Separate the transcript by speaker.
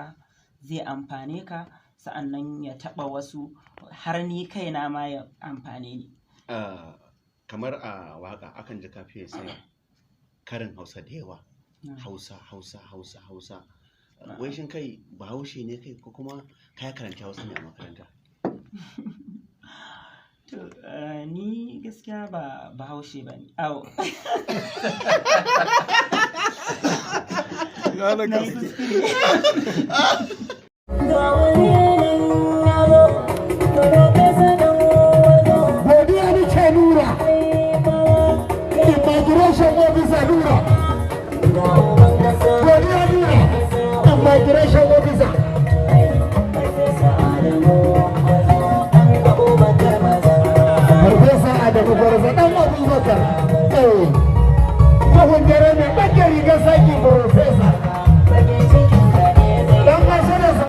Speaker 1: ka zai amfane ka, sa'annan ya taɓa wasu, har ni kaina ma ya amfane ni.
Speaker 2: Ah, kamar a waka akan ji ka fiye son karin Hausa da yawa. Hausa, Hausa, Hausa, Hausa. Wai shin kai Bahaushe ne kai, ko kuma ka karanci Hausa ne a makaranta?
Speaker 1: To, ni gaskiya ba Bahaushe ba ne. Au. Na yi kuskure.
Speaker 3: Godiya nake Nura, immigration officer Nura. Godiya Nura, immigration officer. Farfesa Adamu Gwarza ɗan Abubakar. Eh, Tuhun dare mai ɓace rigar saki, Farfesa.